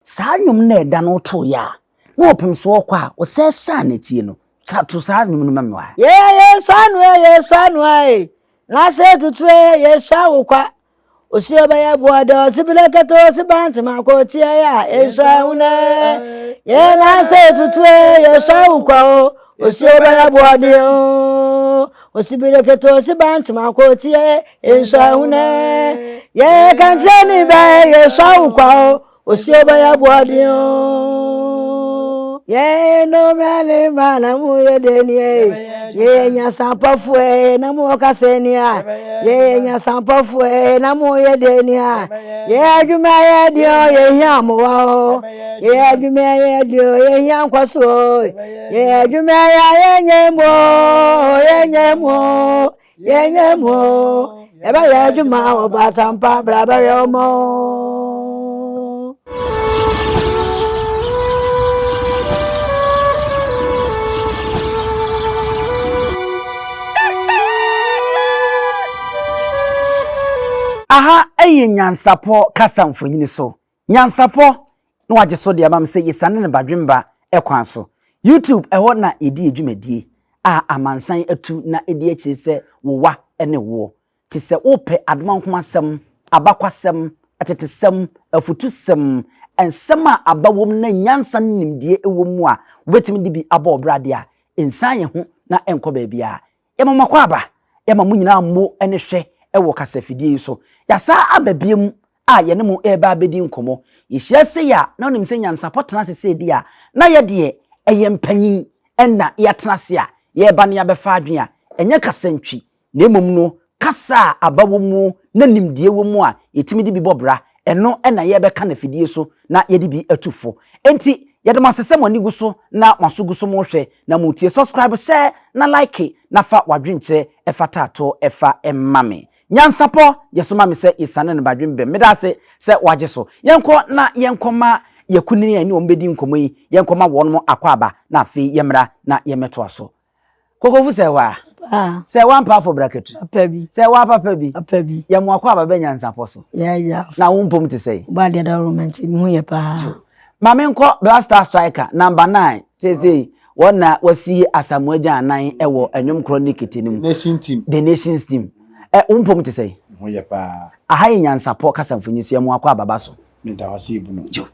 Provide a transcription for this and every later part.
Saa nnwom no a ɛda no wotoeɛ a, na ɔpem so ɔkɔ a, ɔsɛ san n'akyi no. Sa to saa nnwom no ma me wa. Yɛ yɛ sɔ ano ɛ yɛ sɔ ano ɛ na sɛ tutu ɛ yɛ sɔ awokwa osi ɔbɛyɛ boɔ dɛ ɔsi bilɛkɛtɛ ɔsi bantama kɔ ɔti ɛ yɛ a yɛ sɔ ahunɛ yɛ na sɛ tutu ɛ yɛ sɔ awokwa o osi ɔbɛyɛ boɔ dɛ o osi bilɛkɛtɛ ɔsi bantama kɔ ɔti ɛ yɛ sɔ ahunɛ yɛ kankyerɛ ni bɛ yɛ sɔ awokwa o. Osi ɔbɛyɛ aboadeɛ o. Yɛn no mɛle ma na mo yɛ dɛ ni ɛ. Yɛyɛ nyasampɔfoɔ ɛ na mo ɔkasa ni a. Yɛyɛ nyasampɔfoɔ ɛ na mo yɛ dɛ ni a. Yɛ adwuma yɛ deɛ o yɛ hia mmoa o. Yɛ adwuma yɛ deɛ o yɛ hia nkɔso o. Yɛ adwuma yɛ yɛ nyɛ mu o yɛ nyɛ mu o. Yɛnyɛ mu o, yɛbɛyɛ adwuma wɔ Batampa bra bɛyɛ ɔmɔ o. Aha yɛ nyansapɔ kasa mfonini so. Nyansapɔ na wagye so de ama me sɛ yɛsiane no badwemba kwan so. YouTube, ɛhɔ na yɛdi yɛn dwumadie a amansan atu na ɛdi akyire sɛ wowa ne woɔ. Te sɛ wopɛ adomankomasɛm, abakwasɛm, atetesɛm, afutusɛm, nsɛm a aba wom na nyansa ne nimdeɛ wɔ mu a wobɛtumi de bi abɔ wo bra deɛ a, nsan yɛn ho na nkɔ baabiara. Yɛma mo akwaaba, yɛma mo nyinaa mo ne hwɛ wɔ kasafidie yi so. Yɛasan aba biom a yɛne mo reba abɛdi nkɔmmɔ. Yɛhyia sei a, na wonim sɛ nyansapɔ tena ase sei deɛ a, na yɛ deɛ ɛyɛ mpanyin na yɛatena ase a yɛreba na yɛabɛfa adwene a ɛnyɛ kasantwi na mmom no kasa a aba wɔ mu na nimdeɛ wɔ mu a yɛtumi de bi bɔ bra, ɛno na yɛrebɛka no afidie so na yɛde bi atu fo. Enti yɛda mo ase sɛ mo ani gu so na mo aso gu so mohwɛ na motie. Subscribe, share na like na fa w'adwenkyerɛ fa taatoɔ fa ma me. Nyansapɔ yɛ so ma me sɛ yɛsiane no badwen bɛm. Meda ase sɛ woagye so. Yɛnkɔ na yɛnkɔma yɛakunini a yɛne wɔn bɛdi nkɔmmɔ yi, yɛnkɔma wɔnom akwaaba na afei yɛmmra na yɛmmɛtoa so. Kokofu sɛ waa. Sɛ waa mpaafo brakatu. Papa bi. Sɛ waa papa bi. Papa bi. Yɛ mo akwaaba bɛ nyansapɔ so. Yɛ ya. Na wo mpom te sɛn? Ba deɛ da romanti mi ho yɛ paa. Ma menkɔ Black Star Striker number 9 seesei wɔn na wɔasi Asamoah Gyan anan wɔ nnwom korɔ ne kete no mu. Nation team. The Nations team. Ɛ wo mpom te sɛn? Me ho yɛ paa. Aha yɛ nyansapɔ kasa mfonyin so yɛ mo akɔ ababa so. Meda wo ase Ebunu. Gyew.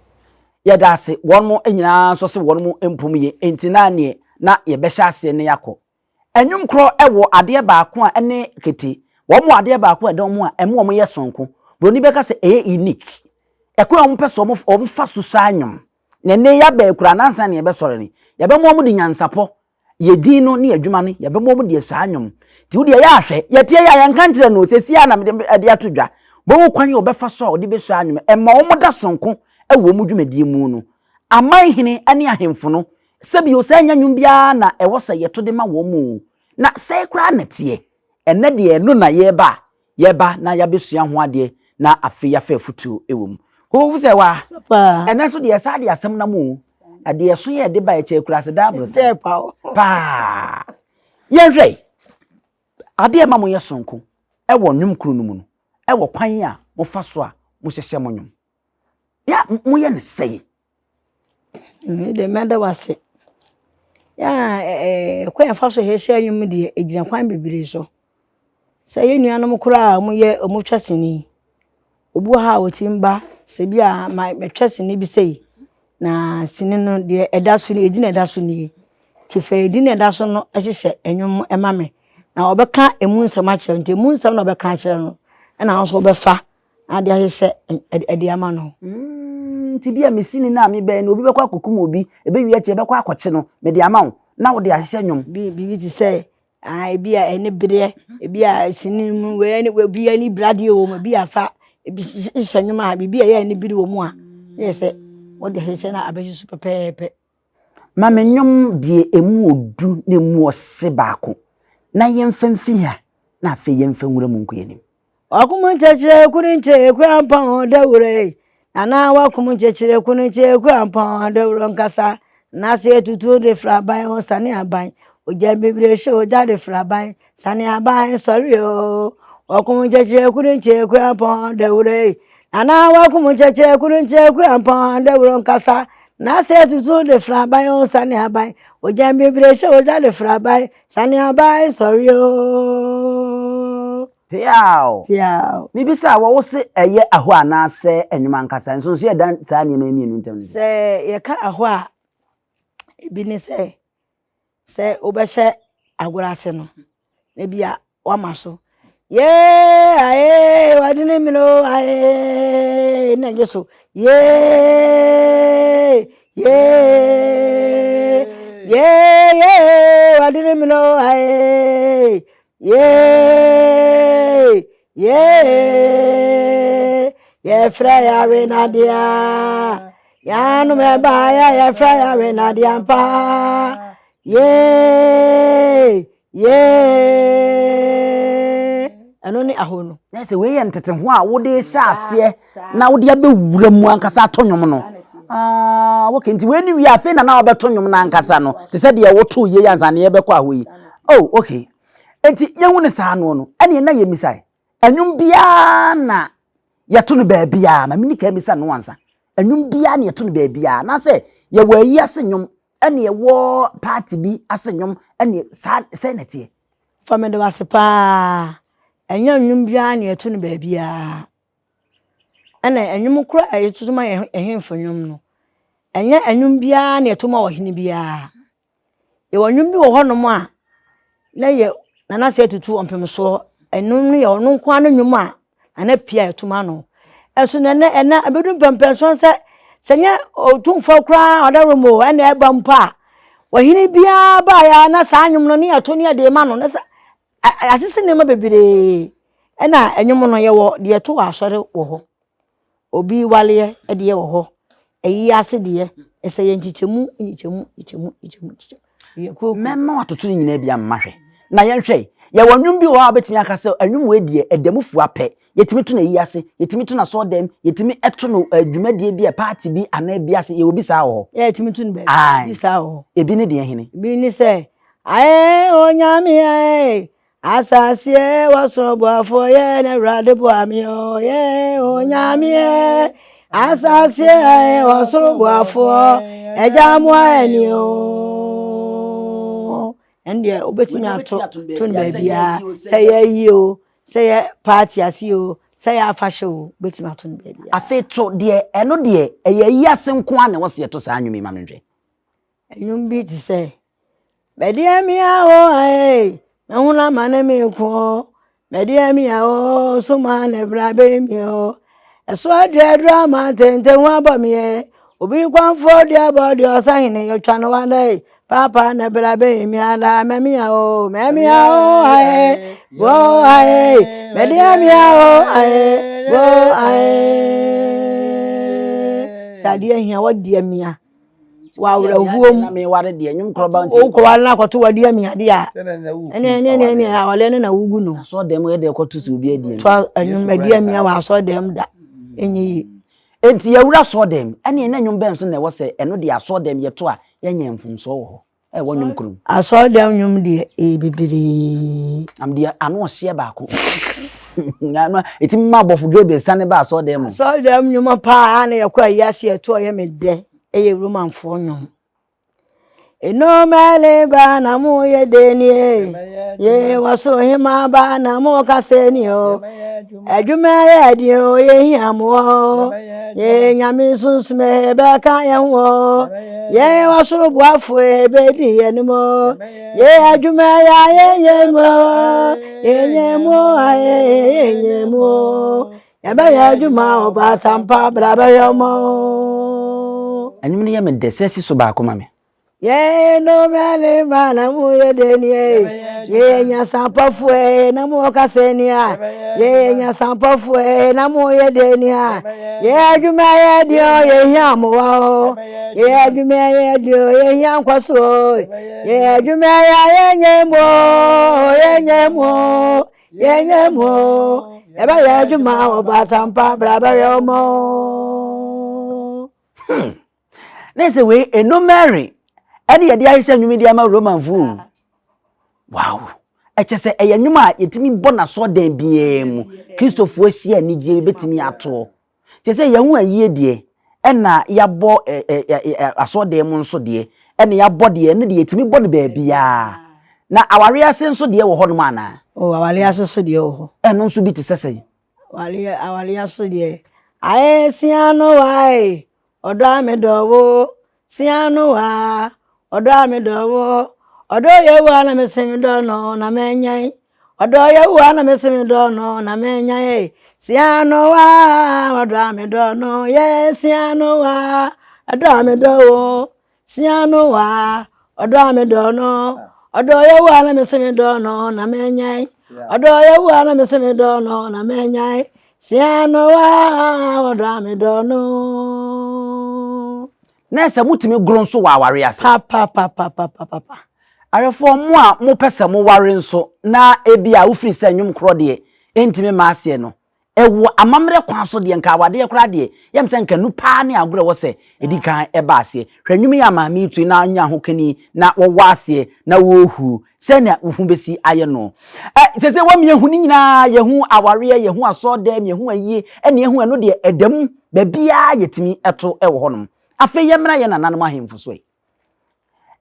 Yɛda ase wɔn mo nyinaa nso se wɔn mo mpom ye enti na neɛ na yɛbɛhyɛ aseɛ na yɛakɔ. Nnwom korɔ wɔ adeɛ baako a ɛne kete. Wɔn wɔ adeɛ baako a ɛda wɔn a ɛma wɔn yɛ sononko. Buroni bɛka sɛ ɛyɛ unique. Ɛkwan a wɔpɛ sɛ wɔn fa so saa nnwom. Na ɛnnɛ yi aba akura nansa na yɛbɛsɔre no, yɛbɛma wɔn de nyansapɔ, yɛ din no ne adwuma no, yɛbɛma wɔn de saa nnwom. Nti wo deɛ yɛ ahwɛ, yɛteɛ yɛ a yɛnka nkyerɛ no, sɛsi a na mede ɛde ato dwa. Bɛhu kwan a wɔbɛfa so a wɔde bɛsua nnwom. Ɛma wɔn da sononko wɔ wɔn dwumadie mu no. Aman hene ne ahemfo no, sɛbio sɛ ɛnyɛ nnwom biara na ɛwɔ sɛ yɛto de ma wɔn o, na sɛe koraa na ɛteɛ. Ɛnnɛ deɛ ɛno na yɛreba a, yɛreba na yɛabɛsua ho adeɛ na afei yɛafa afutuo wɔ mu. Kokofu sɛ wa, ɛnnɛ nso deɛ saa de asɛm nam o, adeɛ ɛso yɛ ɛde ba ɛkyɛ akuraase daa aborosan paa. Yɛnhwɛ adeɛ ɛma mo yɛ sononko ɛwɔ nnwom koro no mu no, ɛwɔ kwan a mofa so a mohyehyɛ mo nnwom. Yɛ moyɛ no sɛe. Me deɛ mɛda wo ase. Yɛ a kwan a yɛfa so hyehyɛ nnwom deɛ, ɛgyina kwan bebree so. Sɛ yɛn nuanom koraa a wɔyɛ wɔtwa sini, obi wɔ hɔ a ɔtumi ba, sɛ bi a ma matwa sini bi sei, na sini no deɛ ɛda so nie, edin a ɛda so nie. Nti fa edin a ɛda so no hyehyɛ nnwom ma me. Na ɔbɛka emu nsɛm akyerɛ wo, nti emu nsɛm na ɔbɛka akyerɛ no, ɛna wo nso wobɛfa ade ahyehyɛ ɛde ama no. Mm, nti bi a mesi ni na mebɛn no obi bɛkɔ akɔkum obi, ɛbɛwie akyi ɛbɛkɔ akɔkye no, mede ama wo na wode ahyehyɛ nnwom. Bi biribi te sɛ ah, ebi a ɛne bereɛ, ebi a sini mu wei ne obi ani bradeɛ wɔ mu, ebi afa ebi hyehyɛ nnwom a biribi a ɛyɛ ani bere wɔ mu a, na yɛ sɛ wɔde hyehyɛ na abɛsi so pɛpɛɛpɛ. Ma me nnwom deɛ ɛmu ɔdu na ɛmu ɔhye baako na yɛmfa mfiri ha na afei yɛmfa nwura mu nkɔ yɛn anim. Wakom nkyɛkyerɛ kunu nkyɛ ekura mpɔn dawuro ei Nana wakom nkyɛkyerɛ kunu nkyɛ ekura mpɔn dawuro nkasa Nase etutu de fra ban o sane aban Ogya bebree hyɛ ogya de fra ban sane aban sɔre o Wakom nkyɛkyerɛ kunu nkyɛ ekura mpɔn dawuro ei. Anaa wakum nkyɛkyɛ kuru nkyɛ kura mpɔn dawuro nkasa. N'asɛ tutu de fraban o sane aban. Ogya mbibire hyɛ ogya de fraban sane aban sɔre o. Peaw! Peaw! Mibisa wɔ wo se ɛyɛ aho anaasɛ nnwom ankasa? Nsonsonoe a ɛda saa nneɛma yi mmienu ntam ne sɛn? Sɛ yɛka aho a, ebi ne sɛ, sɛ wobɛhyɛ agorɔ ase no, na bi a woama so. Yee ae wɔde ne mene o ae na gye so. Yee yee yee yee wɔde ne mene o ae yee yee yɛfrɛ yɛawe nadeɛ yɛanom ɛbaeɛ yɛfrɛ yɛawe nadeɛ ampa yee yee ɛno ne aho no. Na sɛ wei yɛ ntete ho a wode hyɛ aseɛ na wode abɛwura mu ankasa ato nnwom no. Ah, okay, nti wei ne wie afei na na wabɛto nnwom no ankasa no te sɛ deɛ wotoo yei ansa na yɛbɛkɔ aho yi. Oh, okay. Enti yɛhu no saa noɔ no, ɛneɛ na yɛmmisae. Ɛnwom biara na yɛto no baabiara, ma menni kan mmisa no ansa. Ɛnwom biara na yɛto no baabiara, anaasɛ yɛwɔ ayi ase nnwom, ɛne yɛwɔ party bi ase nnwom, ɛne saa sɛn na ɛteɛ? Fa meda wo ase paa. Ɛnyɛ nnwom biara na yɛto no baabiara. Ɛna nnwom koraa a yɛtoto ma yɛn ahemfo nnwom no, ɛnyɛ nnwom biara na yɛto ma ɔhene biara. Yɛwɔ nnwom bi wɔ hɔnom a na yɛ Nana Sɛ Tutu Ɔmpemsoɔ, ɛno no yɛ ɔno nko ara ne nnwom a Nana pii a yɛto ma no. Ɛso na ɛnɛ ɛnɛ ɛbɛdu mpɛmpɛnsoɔ sɛ sɛ nyɛ Otumfoɔ koraa ɔdaworo mu o ɛna ɛba mpo a, ɔhene biara baeɛ a na saa nnwom no ne yɛto ne yɛde ma no na sɛ yɛasese nneɛma bebree ɛna nnwom no yɛwɔ deɛ yɛto wɔ asɔre wɔ hɔ. Obi waleɛ deɛ wɔ hɔ, ayi ase deɛ, ɛsɛ yɛ nkyekyɛmu nkyekyɛmu nkyekyɛmu nkyekyɛmu nkyekyɛmu. Yɛ kuo kuo. Mɛma watoto ne nyinaa bi ama hwɛ. Na yɛnhwɛ yi, yɛwɔ nnwom bi wɔ hɔ a wobɛtumi aka sɛ nnwom wei deɛ ɛda mu fua pɛ. Yɛtumi to no ayi ase, yɛtumi to no asɔɔdɛm, yɛtumi to no dwumadie bi a party bi anaa bi ase, yɛwɔ bi saa wɔ hɔ. Yɛ yɛtumi to no baabi, bi saa wɔ hɔ. Ebi ne deɛ hene? Ebi ne sɛ, Ae Onyame ae, Asase ɛ wɔsoro boafoɔ yɛ na awurade boa me o yɛ onyame ɛ asase ɛ wɔsoro boafoɔ ɛgya mmoa ɛni o ɛndeɛ wobɛtumi ato to no baabiara sɛ yɛ ayi o sɛ yɛ paati ase o sɛ yɛ afahyɛ o wobɛtumi ato no baabiara. Afei to deɛ ɛno deɛ ɛyɛ ayi ase nko ara na ɛwɔ sɛ yɛto saa nnwom yi ma me nhwɛ. Nnwom bi te sɛ, Mɛdeɛ mea o ae, mɛhunu amane me ko o, mɛdeɛ mea o, soma ne bra bɛyi me o. Ɛso adeɛ aduru ama ntente ho abɔ me e, obi kwanfoɔ deɛ bɔ deɛ ɔsahene yɛtwa no wada e, papa ne bra bɛyi me ada, mɛmea o, mɛmea o ae, bo ae, mɛdeɛ mea o ae, bo ae. Sɛ adeɛ hia wɔdeɛ mea. wɔ awerɛhoɔ mu. meware deɛ nnwom korɔ ba nti. Wokɔware no akɔto wadi ami adeɛ a ɛne ɛne ɛne ɛne awaleɛ no na wogu no. Asɔ dɛm yɛ deɛ kɔto sɛ obi adi. To nnwom adi ami wɔ asɔ dɛm da ɛnyɛ yie. Enti yɛwura asɔ dɛm ɛne ɛna nnwom bɛn so na ɛwɔ sɛ ɛno deɛ asɔ dɛm yɛto a yɛnyɛ mfomsoɔ wɔ hɔ. Ɛwɔ nnwom koro mu. Asɔredan nnwom deɛ ɛyɛ bebree. Am deɛ ano ɔhyeɛ baako. Ano ɛtumi ma abɔfo Gabriel sane ba asɔredan mu. Asɔredan nnwom paa na yɛkɔ ayi ase ɛto ɔyɛ me dɛ ɛyɛ Romanfoɔ nnwom. Enomɛle ba na mo yɛ denie ye wɔsoro hema ba na mo kasa ni o adwuma yɛ deɛ o yɛ hia mo o ye nyame sunsum bɛka yɛn ho o Yɛn ɔsoro boafo ebedi yɛn anim o. Yɛ adwuma yɛ a yɛnyɛ mu o. Yɛnyɛ mu o, yɛnyɛ mu o. Yɛbɛyɛ adwuma ɔbaatampa bra bɛyɛ ɔma o. Ɛnwom no yɛ me dɛ sɛ si so baako ma me. Yɛn no mɛle ma na mo yɛ dɛ ni e. Yɛyɛ nyansapɔfo e na mo kasa ni a. Yɛyɛ nyansapɔfo e na mo yɛ dɛ ni a. Yɛ adwuma yɛ deɛ o yɛhia mmoa o. Yɛ adwuma yɛ deɛ o yɛhia nkɔso o. Yɛ adwuma yɛ yɛnyɛ mu o yɛnyɛ mu o yɛnyɛ mu o. Yɛbɛyɛ adwuma wɔ batampa bra bɛyɛ ɔmɔ o. Hmm. Na sɛ wei eno Mary ɛne yɛde ahyehyɛ nnwom de ama Romanfo o. Wow. Ɛkyɛ sɛ ɛyɛ nnwom a yɛtumi bɔ n'asɔɔdan biara mu. Kristofoɔ ahyia anigyeɛ bɛtumi atoɔ. Kyerɛ sɛ yɛn ho ayie deɛ, ɛna yɛabɔ asɔɔdan mu nso deɛ, ɛna yɛabɔ deɛ, ɛno deɛ yɛtumi bɔ no baabiara. Na awareɛ ase nso deɛ wɔ hɔnom anaa? Oh, awareɛ ase nso deɛ wɔ hɔ. Ɛno nso bi te sɛ sɛn? Awareɛ awareɛ ase deɛ, ayɛ sia no wae, ɔdɔ a medɔ wo, sia no wa, ɔdɔ a medɔ wo, ɔdɔ yɛ wo a na mese medɔ no na mɛnyan. Ɔdɔ yɛ wo a na mese medɔ no na mɛnya ye. Sia no wa, ɔdɔ a medɔ no yɛ sia no wa, ɔdɔ a medɔ wo. Sia no wa, ɔdɔ a medɔ no. Ɔdɔ yɛ wo a na mese medɔ no na mɛnya ye. Ɔdɔ yɛ wo a na mese medɔ no na mɛnya ye. Sia no wa, ɔdɔ a medɔ no. Na sɛ motumi goro nso wɔ aware ase. Papapapapapapa. Awerɛfoɔ, mo a mopɛ sɛ moware nso na ebia wofiri sɛ nnwom korɔ deɛ ɛntumi mma aseɛ no, ɛwɔ amammerɛ kwan so deɛ nka awadeɛ koraa deɛ yɛm sɛ nka nu paa ne agorɔ ɛwɔ sɛ ɛdi kan ɛba aseɛ. Hwɛ nnwom yi a maame yi tui na anya ahokani na wɔwɔ aseɛ na wɔrehu sɛnea wo ho bɛsi ayɛ no. Ɛ sɛ sɛ wɔn yɛhu ne nyinaa, yɛhu awareɛ, yɛhu asɔɔdɛm, yɛhu ayie, ɛne yɛhu ɛno deɛ ɛda mu baabiara yɛtumi ɛto ɛwɔ hɔnom. Afei yɛmmra yɛn nananom ahemfo so ɛ.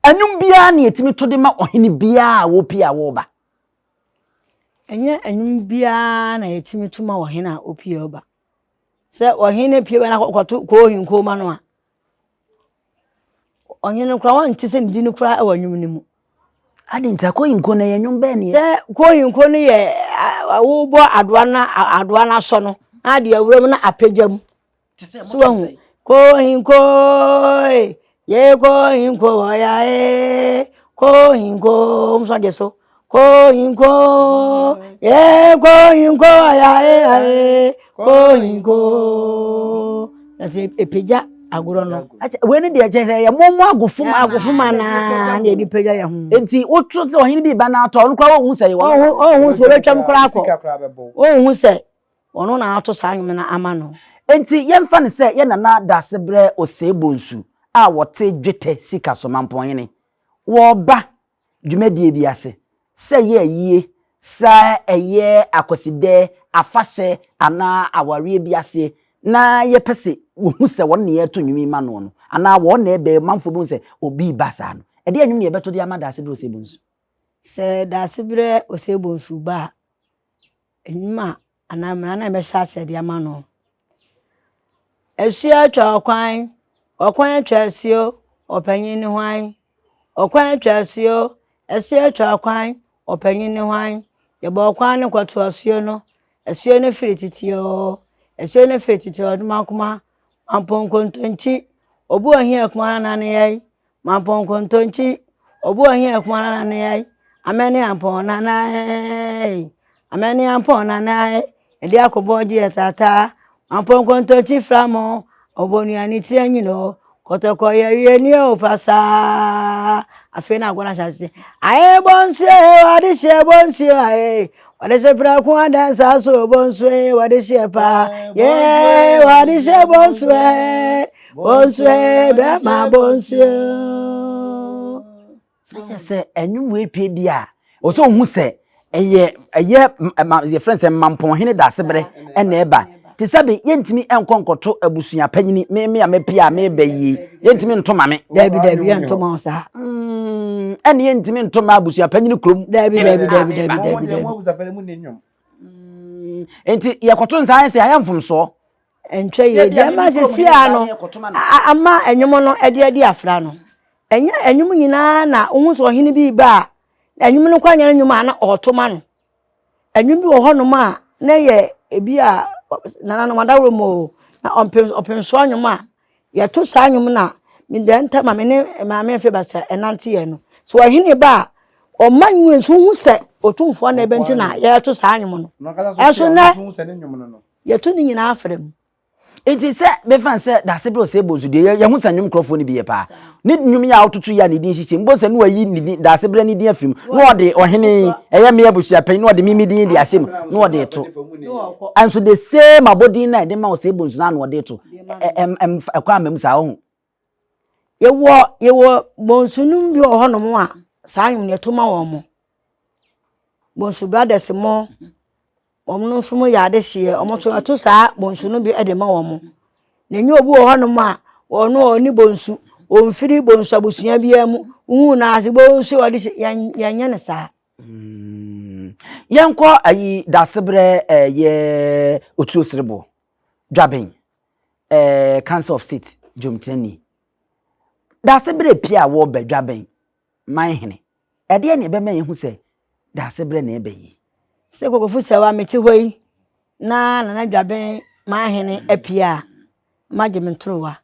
Ɛnwom biara na yɛtumi to de ma ɔhene biara a wɔpie a wɔreba. Ɛnyɛ ɛnwom biara na yɛtumi to ma ɔhene a ɔpie ɔba. Sɛ ɔhene pie ba na kɔto koohinko ma no a, ɔhene no koraa wɔnte sɛ ne din koraa wɔ nnwom no mu. Adi nti akɔyinko no yɛ nnwom bɛn ne? Sɛ koohinko no yɛ wobɔ adoa na adoa no asɔ no na ade awura mu na apagya mu. So wahu koohinko ye koohinko ɔya e koohinko nso gye so koohinko ye koohinko ɔya e ae koohinko ɛti epagya agorɔ no. Wei no deɛ kyerɛ sɛ yɛ mo mo agofo ma agofo ma naa na yɛde pagya yɛn ho. Nti woto sɛ ɔhene bi ba na atɔ ɔno koraa ɔnhu sɛ yɛ wɔn. Ɔnhu sɛ ɔbɛtwam koraa kɔ ɔnhu sɛ Ɔno na ato saa nnwom no ama no. Enti yɛmfa no sɛ yɛn nana Daasebrɛ Osei Bonsu a wɔte dwetɛ sika so Mampɔnhene, wɔreba dwumadie bi ase, sɛ ɛyɛ ayie, sɛ ɛyɛ Akwasidɛ, afahyɛ anaa awareɛ bi aseɛ, na yɛpɛ sɛ wɔhu sɛ wɔn na yɛreto nnwom yi ma noɔ no, anaa wɔn na ɛbɛ, manfoɔ bɛhu sɛ obi reba saa no, ɛdeɛn nnwom na yɛbɛto de ama Daasebrɛ Osei Bonsu? Sɛ Daasebrɛ Osei Bonsu ba a, nnwom a anaa mmara no a ɛbɛhyɛ aseɛ de ama no. Asuo atwa ɔkwan, ɔkwan atwa asuo, ɔpanyin ne hwan? Ɔkwan atwa asuo, asuo atwa ɔkwan, ɔpanyin ne hwan? Yɛbɔ ɔkwan no kɔto asuo no, asuo no firi tete oo, asuo no firi tete ɔdomankoma, mampɔnkontonkyi, obi ohia akuma no nane yɛn, Mampɔn nkontonkyi, obu ohia kuma na ne yai, amani ampɔn na na ei, amani ampɔn na na ei, ɛde akɔbɔ gye ɛtata, mampɔn nkontonkyi fra mo, ɔbɔnua ne tiri anyini o, kɔtɔkɔ yɛ wie ni o pasaa. Afei na agorɔ ahyɛ ase. Aye bonsu e, wɔde hyɛ bonsu aye, wɔde hyɛ prɛko adansa so bonsu e, wɔde hyɛ paa, ye wɔde hyɛ bonsu e. Bonsue bɛma bonsue. Sɛ sɛ ɛnwom wei pie di a, wɔ sɛ ohun sɛ ɛyɛ ɛyɛ ma yɛfrɛ sɛ mampɔnhene dasebrɛ ɛna ɛba. Te sɛ bi yɛntumi nkɔ nkɔto abusua panyini me me a mepie a meba yi yɛntumi nto ma me. Dabi dabi yɛnto ma wo saa. Ɛne yɛntumi nto ma abusua panyini kurom. Dabi dabi dabi dabi dabi dabi. Nti yɛkɔto nsa ayɛ sɛ ayɛ mfomsoɔ. Ɛntwa yie. Deɛ ɛma sisi a no ama ɛnwom no ɛde adi afra no, ɛnyɛ ɛnwom nyinaa na wohu sɛ ɔhene bi reba a, ɛnwom no koraa nyɛ ne nwom a na ɔreto ma no. Ɛnwom bi wɔ hɔnom a na ɛyɛ ebi a nananom adaworo mu o, na ɔmpem ɔpemsoɔ nnwom a yɛto saa nnwom no a, me deɛ ntam a me ne maame Afe Basa ɛnanteɛ no, sɛ ɔhene ba a, ɔma nnwom nso wohu sɛ Otumfoɔ na ɛbɛ nti na yɛreto saa nnwom no. Ɛnso nɛ Yɛto ne nyinaa fra mu. Nti sɛ mefa no sɛ Dase Bere Osei Bonsu deɛ yɛhu sɛ nnwom korɔfoɔ no bi yɛ paa. Ne nnwom yi a wototo yi a ne din hyehyɛ mu, bohu sɛ ne wayi ne din Dase Bere ne din afiri mu na ɔde ɔhene yi, ɛyɛ me abusua panyin, na ɔde me me din de ahyɛ mu na ɔde reto. Nso the same abɔdin no a yɛde ma Osei Bonsu no ara na ɔde reto. Ɛkɔ ama mu saa, wohu. Yɛwɔ yɛwɔ bonsunom bi wɔ hɔnom a saa nnwom no yɛto ma wɔn. Bonsu brothers mo. Wɔn nso yɛ adehyeɛ, wɔn nso yɛto saa bonsu no bi de ma wɔn. Na ɛnyɛ obi wɔ hɔnom a ɔno ɔnni bonsu, ɔmfiri bonsu abusua biara mu. Wohu no ase bonsu ɔde hyɛ yɛn yɛnyɛ no saa. Mm. Yɛnkɔ ayi dasebrɛ ɛyɛ otuo sereboɔ dwaben ɛɛ Council of State dwomtenani. Dasebrɛ pie a wɔbɛ dwaben man hene. Ɛdeɛn na ɛbɛma yɛahu sɛ Daasebrɛ na ɛreba yi? Sɛ Kokofu Sɛwa mete hɔ yi na Nana Dwaben Manhene apue a, magye me ntorowa.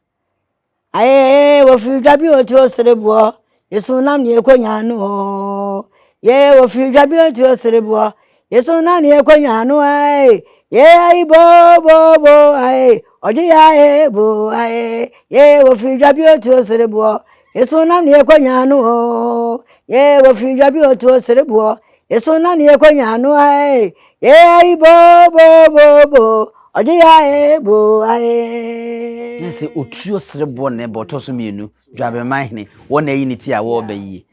Ayee, wɔfiri dwa bi otuo sereboɔ, yesu nam ne yɛkɔnya no o. Yee, wɔfiri dwa bi otuo sereboɔ, yesu nam ne yɛkɔnya no ae. Yee, ayi bo bo bo ae, ɔgye yɛ ae bo ae. Yee, wɔfiri dwa bi otuo sereboɔ, Yesu na ne yɛkɔnya no o. Ye wɔfiri dwa bi otuo sereboɔ. Yesu na ne yɛkɔnya no ae. Ye ayi bo bo bo bo. Ɔgye yɛ ae bo ae. Na sɛ otuo sereboɔ na ɛbɔ ɔtɔ so mmienu Dwabeman hene wɔn na ayi ne ti a wɔreba yie.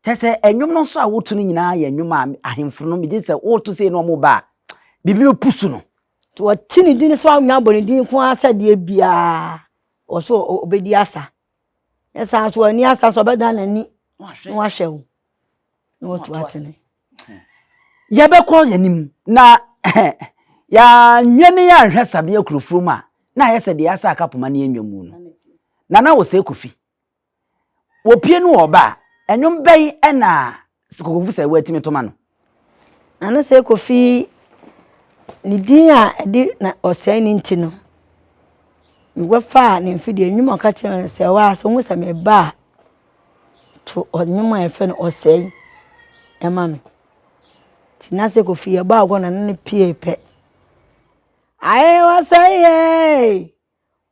Kyɛ sɛ ɛnwom no nso a woto no nyinaa yɛ nnwom a ahemfo no megye sɛ woto sei na wɔn ba a biribi bɛpu so no. Nti wɔte ne din so a wonya bɔ ne din nko ara sɛ deɛ biara wɔ so ɔbɛdi asa. Nyɛ saa nso w'ani asa nso ɔbɛdan n'ani na wahwɛ wo na watu atene. Yɛbɛkɔ yɛn anim na yɛanwɛ ne yɛanhwɛ Sabea kurofuo mu a na ayɛ sɛ deɛ yɛasa aka poma ne yɛnwa mu no. Nana Osei Kofi, wɔpie no wɔ ɔba a, ɛnwom bɛn na Kokofu sɛ wɔatumi to ma no? Nana Osei Kofi ne din a ɛde na ɔsɛe no nti no, mekɔfaa ne mfidie nnwom a ɔka kyerɛɛ me sɛ waa sɛ wohu sɛ meba a, to nnwom a yɛfrɛ no ɔsɛe ma me. Nti Nana Osei Kofi yɛbɔɔ agorɔ na ne no piee pɛ. Ae ɔsɛe ee.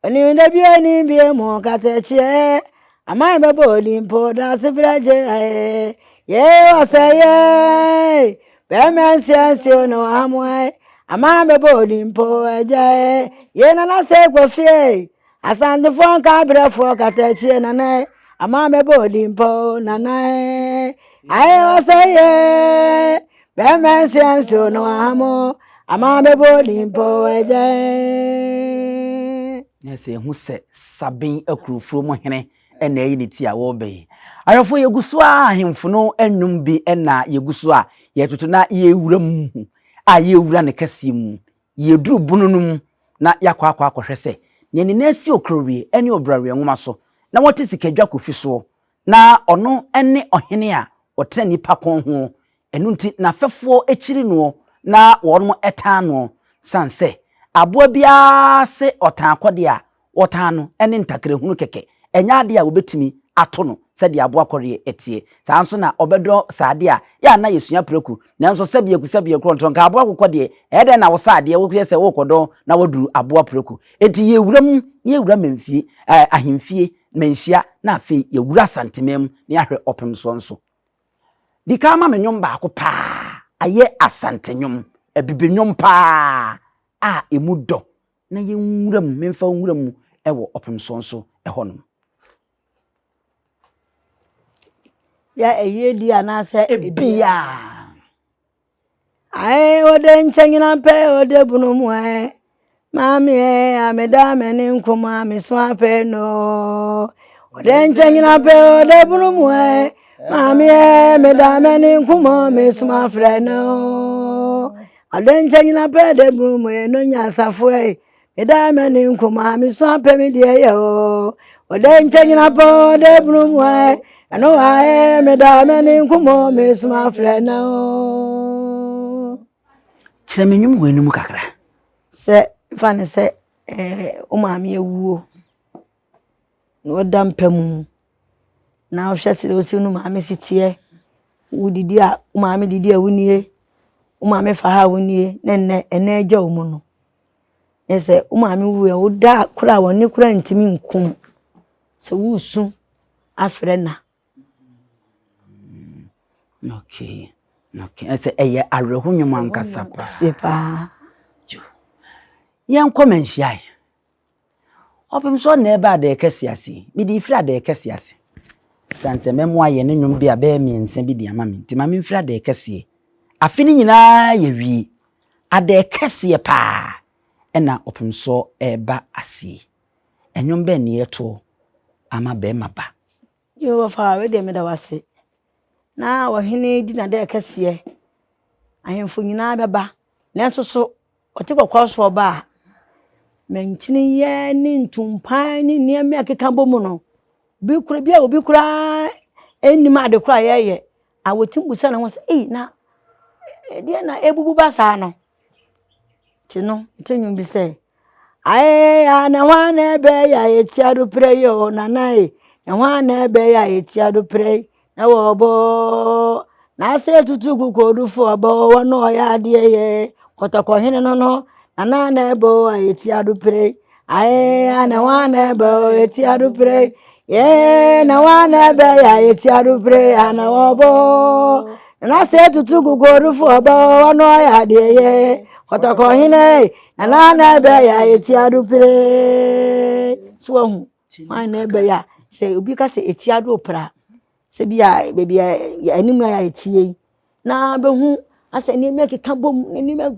Onim da bi onim bi mu katakyeɛ aman bɛbɔ onim po daase berɛ gye ae yee ɔsɛ yee bɛrima nsia nsuo no amoae aman bɛbɔ onim po agya e yee nana sɛ kɔ fie asantefoɔ nka abrɛfoɔ katakyeɛ nana e aman bɛbɔ onim po nana e ae ɔsɛ yee Bɛmɛ nsia nsuo no ahamo ama bɛbɔ nimpo agya. Na sɛ ehu sɛ Saben akurofuo mu hene na ayi ne ti a wɔreba yi. Ahwɛfoɔ yɛgu so a ahemfo no nnwom bi na yɛgu so a yɛtoto na yɛwura mu a yɛwura ne kɛseɛ mu. Yɛduru bunu no mu na yɛakɔ akɔ akɔhwɛ sɛ nea ne nan si Okrowie ne Obrawie nwoma so na wɔte Sikadwa Kofi soɔ Na ɔno ne ɔhene a ɔtena nnipa kɔn ho, ɛno nti n'afɛfoɔ kyiri noɔ na wɔn tan noɔ, sane sɛ aboa biara se ɔtan akɔdeɛ a wɔtan no ne ntakrahunu kɛkɛ, ɛnyɛ adeɛ a wɔbɛtumi ato no sɛdeɛ aboa kɔdeɛ teɛ. Saa ara nso na ɔbɛdɔ sradeɛ a, yɛ a na yɛsua prako, nanso sɛbeaku sɛbeaku ɔntorɔ nka aboa kokɔ deɛ, ɛyɛ dɛn na wo sradeɛ woyɛ sɛ worekɔdɔ na woaduru aboa prako. Enti yɛwura mu na yɛwura mamfie, ɛɛ ahemfie, Manhyia na afei yɛwura Asanteman mu na yɛahwɛ ɔpem soɔ nso. Di kan ma me nnwom baako paa, ayɛ Asante nnwom, Abibi nnwom paa a ɛmu dɔ na yɛnwura mu, memfa wo nwura mu wɔ ɔpem soɔ nso hɔnom. Yɛ ayie di anaasɛ Ebiaa. Ae ode nkyɛnyina pɛ ode bunu mu ɛ maame ɛ ameda mɛne nkoma meso apɛ no ode nkyɛnyina pɛ ode bunu mu ɛ maame ɛ meda mɛne nkoma meso afrɛ no ode nkyɛnyina pɛ ode bunu mu ɛ no nyansafo ɛ meda mɛne nkoma meso apɛ me deɛ yɛ o ode nkyɛnyina pɛ ode bunu mu ɛ ɛno wa ɛ meda mɛne nkoma meso afrɛ no. Kyerɛ me nnwom wɔ anim kakra. Sɛ fa ne sɛ ɛɛ wo maame awuo na ɔda mpa mu na wohwɛ sɛ wosi no maame si teɛ wodidi a wo maame didi a wonie wo maame fa ha a wonie na ɛnɛ ɛnɛ agya wo mu no. Na sɛ wo maame wu a, woda koraa a wɔne koraa ntumi nku wo. Sɛ woresu afrɛ na. Okay, okay. Ɛsɛ ɛyɛ awerɛho nnwom ankasa paa. Kɛseɛ paa. Yɛnkɔ manhyiae. Ɔpem so na ɛba adɛɛ kɛse ase yi. Mede firi adɛɛ kɛse ase. Sane sɛ mɛmoa yɛ ne nnwom bi a bɛyɛ mmiɛnsa bi de ama me nti ma memfiri adɛɛ kɛseɛ. Afe no nyinaa yɛ wie. Adɛɛ kɛseɛ paa ɛna ɔpemsoɔ ɛreba aseɛ. Ɛnwom bɛn ne yɛtoɔ ama bɛrima ba? Yoo wɔfa wei deɛ meda wo ase. Na ɔhene di n'adɛɛ kɛseɛ, ahemfo nyinaa bɛba. Nanso so ɔte kɔkɔɔ so ɔba a, mankyiniyɛ ne ntumpan ne nneɛma a ɛkeka bɔ mu no, bi kora bi a obi koraa nnim ade koro a yɛreyɛ. A wɔtumi bisa ne ho sɛ, ei na ɛdeɛn na ɛrebubu ba saa no? Nti no, nti nnwom bi sɛ, Ae a na hwan na ɛbɛyɛ a yɛtia do prɛ yi o nana e, na hwan na ɛbɛyɛ a yɛtia do prɛ yi na wɔbɔ na asɛ tutu kokodufoɔ ɔbɔ wɔn na ɔyɛ adeɛ yɛ kɔtɔkɔhene no no nana na ɛbɔ a yɛtia do prɛ yi ae a na hwan na ɛbɔ a yɛtia do prɛ yi yɛ na hwan na ɛbɛyɛ a yɛtia do prɛ yi a na wɔbɔ na sɛ tutu kokodufoɔ ɔbɔ wɔn na ɔyɛ adeɛ yɛ kɔtɔkɔhene nana na ɛbɛyɛ a yɛtia do prɛ so wahu hwan na ɛbɛyɛ a sɛ obi ka sɛ ɛtia do prɛ a sɛ bi a baabi a anim a yɛtie yi na bɛhu asɛ nneɛma keka bom ne nneɛma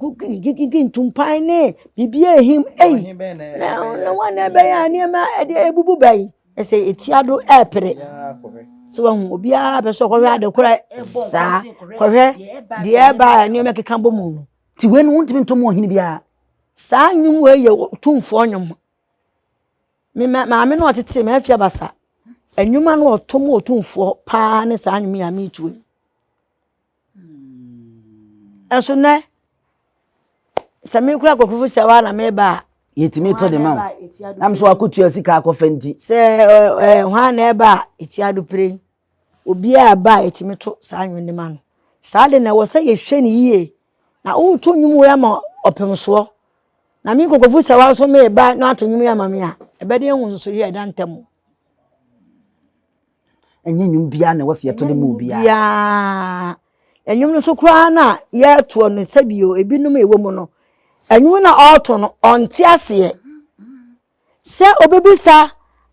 gigigi ntumpan ne biribi a ehim ei na na wɔn na ɛbɛyɛ a nneɛma ɛde ebubu ba yi ɛsɛ etia do ɛɛpere so wɔn obiara pɛ sɛ ɔkɔhwɛ ade korɛ saa kɔhwɛ deɛ ɛba a nneɛma keka bom no. Ti wei no wontumi nto mu ɔhene biara. Saa nnwom wei yɛ tumfoɔ nnwom. Me maame no ɔtete me afi abasa. Nnwom a na ɔto mu otumfoɔ paa ne saa nnwom yi a meretu yi. Nso nnɛ, sɛ me kura kɔkɔfo sɛ wa na meba a. Yɛtumi to de ma wo. Na me so akɔtua sika akɔfa nti. Sɛ ɛɛ hwan na ɛba a ɛtia do pire yi. Obiara ba a yɛtumi to saa nnwom no ma no. Saa de na ɛwɔ sɛ yɛhwɛ no yie. Na woreto nnwom wei ama ɔpemsoɔ. Na me kɔkɔfo sɛ wa nso meba na ato nnwom yi ama me a, ɛbɛde ahu nsosoyɛ a ɛda ntam. Ɛnyɛ nnwom biara na ɛwɔ sɛ yɛto de ma obiara. Biara. Nnwom no nso koraa no a yɛtoɔ no sɛbio ebinom a ɛwɔ mu no, nnwom no a ɔreto no ɔnte aseɛ. Sɛ obebisa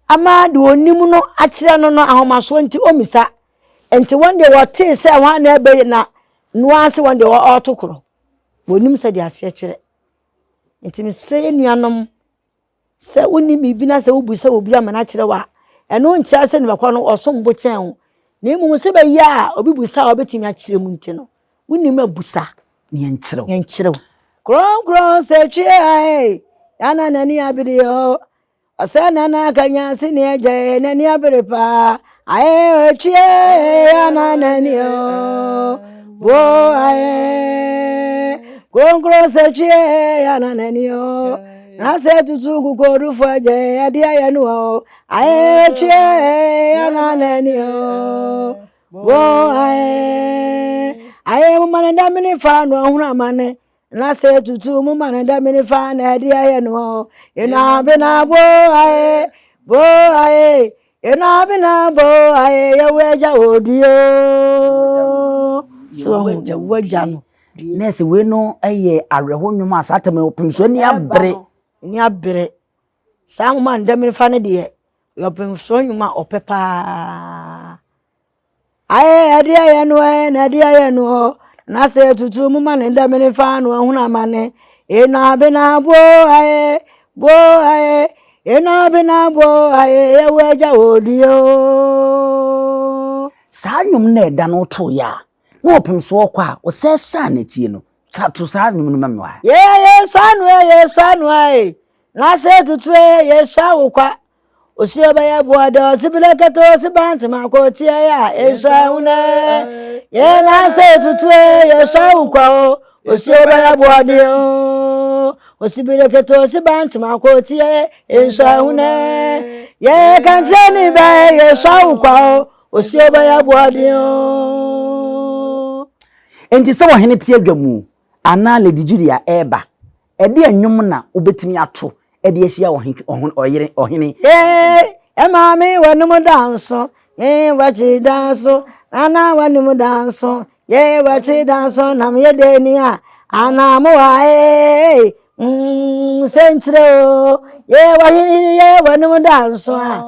ama deɛ ɔnim no akyerɛ no no ahomasoɔ nti ɔmmisa. Nti wɔn deɛ wɔtee sɛ hwan na ɛbɛyɛ na noa sɛ wɔn deɛ ɔreto korɔ. Wɔnim sɛdeɛ aseɛ kyerɛ. Nti mesrɛ yɛn nuanom Sɛ wonnim biribi na sɛ wobisa obi ama no akyerɛ wo a, ɛno nkyerɛ sɛ nipa korɔ no ɔsom bo kyɛn wo. Na mmom sɛ ɛbɛyɛ a obi bisa a ɔbɛtumi akyerɛ mu nti no, wonim a busa. Na yɛnkyerɛ wo. Yɛnkyerɛ wo. Kronkron sɛ twe ae, yana n'ani abere o. Ɔsɛ nana kanya se ne agya e, n'ani abere paa. Ae otwe yana n'ani o. Bo ae. Kronkron sɛ twe yana n'ani o. Na sɛ tutu kokodufo agya ɛde ayɛ no o ayɛ twe ana n'ani o bo ayɛ ayɛ mo ma ne da mene fa no ahunu amane na sɛ tutu mo ma ne da mene fa na ɛde ayɛ no o ina bena bo ayɛ bo ayɛ ina bena bo ayɛ yɛwɔ agya odue o so yɛwɔ agya no Na ɛsɛ wei no yɛ awerɛho nnwom a saa tɛm ɔpem so ani abere. Ani abere. Saa nwoma a ndɛm fa no deɛ yɛ ɔpem so nnwom a ɔpɛ paa. Ayɛ ɛde ayɛ no ɛ na ɛde ayɛ no ɔ na sɛ tutu mu ma ne ndɛm fa no ahunu amane. Ena bena bo ayɛ bo ayɛ ena bena bo ayɛ yɛwɔ agya wɔ die o. Saa nnwom no a ɛda no wotoeɛ a na ɔpem so ɔkɔ a ɔsɛ san n'akyi no sa to saa nnwom no ma me wa. Yɛ yɛ sɔ ano ɛ yɛ sɔ ano ɛ na sɛ tutu ɛ yɛ sɔ awokwa osi ɔbɛyɛ boɔ dɛ ɔsi bilɛ kɛtɛ ɔsi bantama kɔ ɔti ɛ yɛ a esɔ ɛhunɛ yɛ na sɛ tutu ɛ yɛ sɔ awokwa o osi ɔbɛyɛ boɔ dɛ o osi bilɛ kɛtɛ ɔsi bantama kɔ ɔti ɛ esɔ ɛhunɛ yɛ kankyerɛ ni bɛ yɛ sɔ awokwa o. Osi ɔbɛyɛ aboaden oo. Enti sɛ ɔhene te adwa mu anaa Lady Julia reba, ɛdeɛn nnwom na wobɛtumi ato de ahyia ɔhene, ɔhene? Yee, ɛmaame w'anim da nso, yee w'akyi da nso, nana w'anim da nso, yee w'akyi da nso, nam yɛ dɛ ni a, anaa mo wa ee. Mm, sɛnkyerɛ o yɛ wahene yɛ w'anim da nso a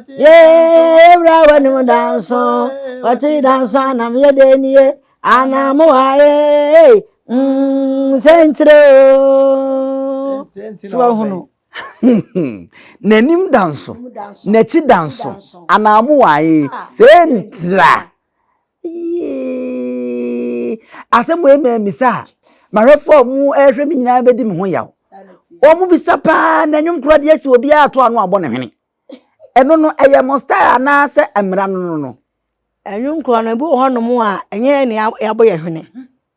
yɛ wura w'anim da nso wɔte da nso anam yɛ dɛ nie anam ayɛ. Mm, sɛ nkyerɛ o. So wahunu. N'anim da nso, n'akyi da nso, anaa mo wae, sɛ ntira. Yee, asɛm wei ma misa a, mahwɛfoɔ a wɔn ɛrehwɛ me nyinaa bɛdi me ho yaw. Wɔn bisa paa na nnwom korɔ deɛ si obiara ato ano abɔ ne hwene. Ɛno no ɛyɛ mo style anaasɛ mmara no no no? Nnwom korɔ no, ebi wɔ hɔnom a ɛnyɛ yɛn na yɛabɔ yɛn hwene.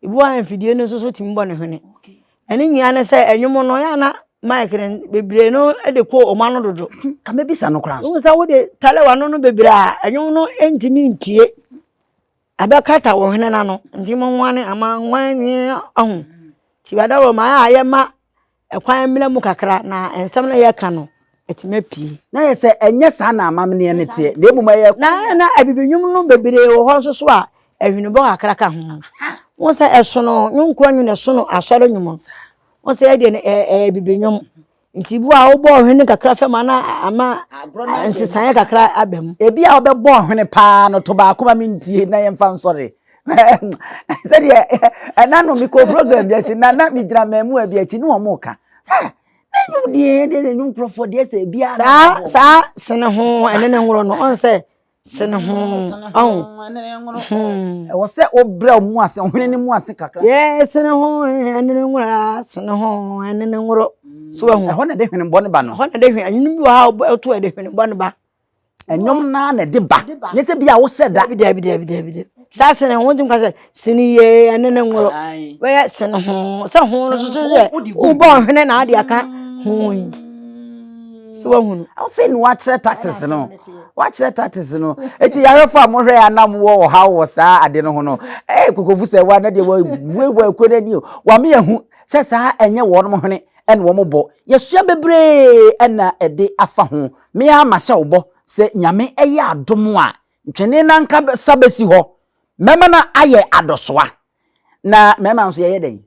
Ebi wɔ hɔ a mfidie no nso so tumi bɔ ne hwene. Ɛne nyinaa ne sɛ nnwom no yɛ a na mic no bebree no de kɔ wɔn ano dodo. Ka mɛbisa no koraa nso. Wohu sɛ wode tale w'ano no bebree a, nnwom no ntumi mpue. Ɛbɛkata wo hwene no ano. Nti mo nwane ama nwane ahu. Nti wadaworo ma ayɛ a yɛma Ɛkwan mmra mu kakra na nsɛm no yɛka no atumi apue. Na yɛ sɛ ɛnyɛ saa na amamneɛ no teɛ, na mmom ɛyɛ. Na na abibinwom no bebree wɔ hɔ nso so a ahwinibɔ kakra ka ho. Wohu sɛ ɛsono nnwonkuo nnwom na ɛsono asɔre nnwom no. Wohu sɛ yɛdeɛ no ɛyɛ abibinwom. Nti bi wɔ a wobɔ ɔhwene kakra fam a na ama nsesaeɛ kakra aba mu. Ebi a wobɛbɔ ɔhwene paa no to baako ma mentie na yɛmfa nsɔre. Sɛdeɛ ɛna no mekɔ program bi ase na na megyina mmaamua bi akyi ne wɔn ka na nnwom deɛ deɛ nnwom nkurɔfoɔ deɛ sɛ ebiara saa saa sene ho ɛne ne nworo no ɔn sɛ sene ho ɔn ɛwɔ sɛ wobrɛ mu ase ɔhene ne mu ase kakra yɛ sene ho ɛne ne nworo sene ho ɛne ne nworo so ɛho ɛhɔ na ɛde hwene bɔ ne ba no ɛhɔ na ɛde hwene ɛnwom bi wɔ ha a woto ɛde hwene bɔ ne ba Ɛnwom naa na ɛde ba. Nyɛ sɛ bi a wosɛ da. Dabi dabi dabi dabi dabi. Saa sene ho ntumi ka sɛ sene yie ɛne ne nworo. Bɛyɛ sene ho sɛ ho no soso sɛ wobɔ ɔhwene na ade aka ho yi. Sɛ wahunu. Afei na wakyerɛ tactics no. Wakyerɛ tactics no. Eti yarefo a mohwɛ a na mowɔ ɔhaw wɔ saa ade no ho no. Ee kokofu sɛ wa na deɛ wabuebue akuo no ani o. Wame ahu sɛ saa ɛnyɛ wɔn hwene ɛna wɔn bɔ. Yɛsua bebree ɛna ɛde afa ho. Me ara mahyɛ wo bɔ sɛ Nyame yɛ adom a, ntwene no ankasa bɛsi hɔ. Mɛma no ayɛ adɔsoa. Na mmarima nso yɛyɛ dɛn?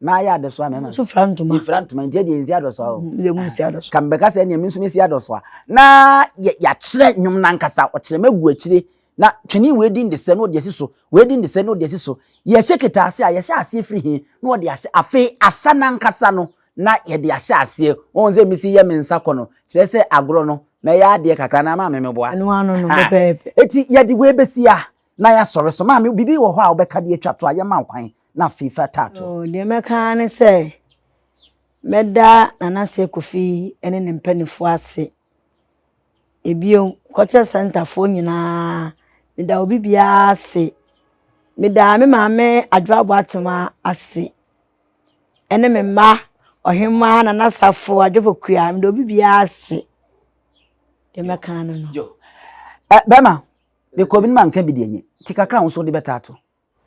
Mayɛ adɔsoa mmarima. Nso fira ntoma. Yɛfira ntoma nti ɛdeɛ yɛnsi adɔsoa o. Yɛ mu nsi adɔsoa. Ka mbɛka sɛ ɛneɛ me nso mɛsi adɔsoa. Na yɛakyerɛ nnwom no ankasa, ɔkyerɛ magu akyire. Na twene wei din de sɛ na ɔde asi so, wei din de sɛ na ɔde asi so. Yɛhyɛ ketaase a, yɛhyɛ aseɛ firi he na ɔde ahyɛ. Afei asa no ankasa no, na yɛde ahyɛ aseɛ. Wohu sɛ mesi yɛ me nsa kɔ no, kyerɛ sɛ agorɔ no, mɛyɛ adeɛ kakra na maame meboa. Ɛno ano no pɛpɛɛpɛ. Eti yɛde wei bɛsi a, na yɛasɔre so. Maame, biribi wɔ hɔ a wobɛka de atwa to a, yɛma wo kwan na afei fa taa to. Oh, deɛ mɛka ara ne sɛ, mɛda Nana Seh Kofi ne ne mpanimfoɔ ase. Ebio, culture centre foɔ nyinaa, meda obi biara ase. Meda me maame Adwoa Boatema ase. ɛne me mma, Ɔhemmaa Nana Safo, Adwofa Kua, mede obi biara ase. Deɛ mɛka no no. Yo. Eh, bɛma, mekɔ bi no manka bi deɛ nye. Ti kakra wo nso wode bɛtaa to.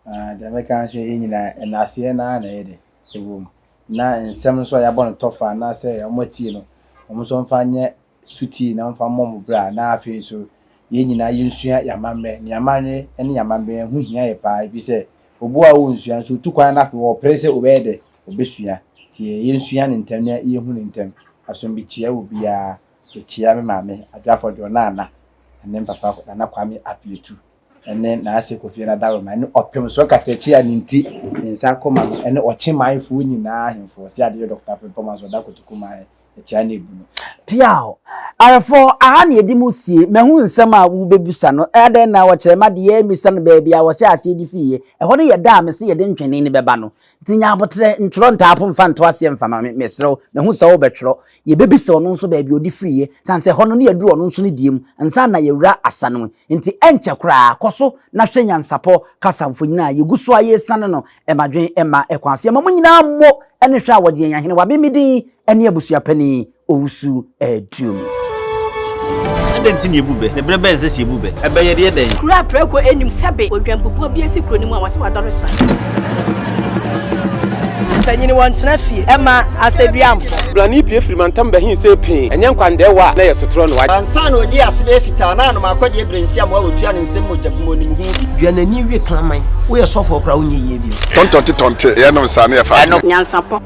Ah, deɛ mɛka nso yɛ nyinaa ɛnaaseɛ naa na ɛyɛ dɛ ɛwɔ mu. Na nsɛm nso a yɛabɔ no tɔfa anaasɛ wɔn atie no, wɔn nso mfa nyɛ sotie na wɔmfa mmɔ wɔn bra na afei nso yɛn nyinaa yɛnsua yɛn amammerɛ. Na yɛn amammerɛ ne yɛn amammerɛ ho hia yɛ paa ɛfiri sɛ Obu a onsua nso otu kwan na afei ɔpere sɛ ɔbɛyɛ dɛ? Ɔbɛsua. Nti yɛnsua no ntɛm na yɛnhu no ntɛm. Asombikyia wɔ biara. Mekyia me maame Adwoafo Nana ne me papa Nana Kwame Apeatu ne Naase Kofi Anadawema ne Ɔpemsoɔ Katakyi a ne nti me nsa akɔ ma no ne Ɔkyemanfoɔ nyinaa ahemfo Ɔse Adeɛ Dɔkta Frimpong Manso Ɔda Kotoku Man Ɛkyea ne ebu no. Piaw! Awɛfoɔ, aha na yɛdi mu sie. Mahu nsɛm a wobɛbisa no. Adɛn na wɔkyerɛ ma deɛ mmisa no baabi a wɔhyɛɛ aseɛ de firiiɛ? Ɛhɔ no yɛ da a mese yɛde ntwene no bɛba no. Nti nya aboterɛ, ntwerɛ ntaapo mfa nto aseɛ mfa ma me, mesrɛ wo. Mahu sɛ wobɛtwerɛ. Yɛbɛbisa ɔno nso baabi a ɔde firiiɛ, sane sɛ ɛhɔ no na yɛaduru ɔno nso ne deɛ mu ansa na yɛawura asa no mu. Nti ɛnkyɛ koraa, kɔ so na hwɛ nyansapɔ kasa mfonini a yɛgu so a yɛresiane no Ɛma dwen mma ɛkwan so. Yɛma mo nyinaa mo ne hwɛ a wɔgye yɛn ahene wabe me din ne abusua panin Owusu Aduomi. Adɛn nti na yɛbu bɛ? Na berɛ bɛn na ɛsɛ sɛ yɛbu bɛ? Ɛbɛ yɛ deɛ dɛn? Kuro a prako nnim sɛbe odwanbubuo bi asi kuro no mu a wɔse wadɔre sra. Mpanyin wɔntena fie mma asɛduamfo. Brane pue firi mantam bɛhe see pee, ɛnyɛ nkwandɛɛwa a na ɛyɛ sotorɔ no. Ansa na ɔdii ase bɛyɛ fitaa na anom akɔdeɛ berɛ nsi amoa wɔtua ne nsam mogya bu mu ɔnim ho bi. Dua n'ani we kraman. Woyɛ sɔfoɔ koraa wonyɛ yie bio. Tɔntɔnte tɔnte, yɛnom saa ne yɛfa Ɛno. Nyansapɔ.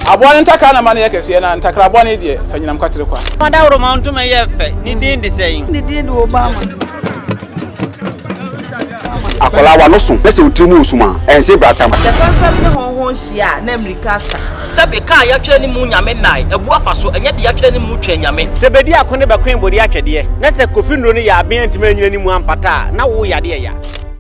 Aboa no ntakra na ma no yɛ kɛseɛ, na ntakra bɔne deɛ, fa nyinam kwatere kwa. Ɔdawuroma ntoma yɛ fɛ. Ne din de sɛn? Ne din de Obama. Akwadaa w'ano so na sɛ wo tiri mu resum a, ɛnse bratam. Sɛ fɛmfɛm ne hɔnhɔn hyia a, na mmirika asa. Sɛbe kaa yɛatwerɛ ne mu nyame nnae, abu afa so, ɛnyɛ de yɛatwerɛ ne mu twɛn nyame. Sɛ bedi ako ne bɛkoe bode atwɛdeɛ, na sɛ Kofi nnuro no yɛ aben antumi anyina ne mu ampata a, na wo yadeɛ ya.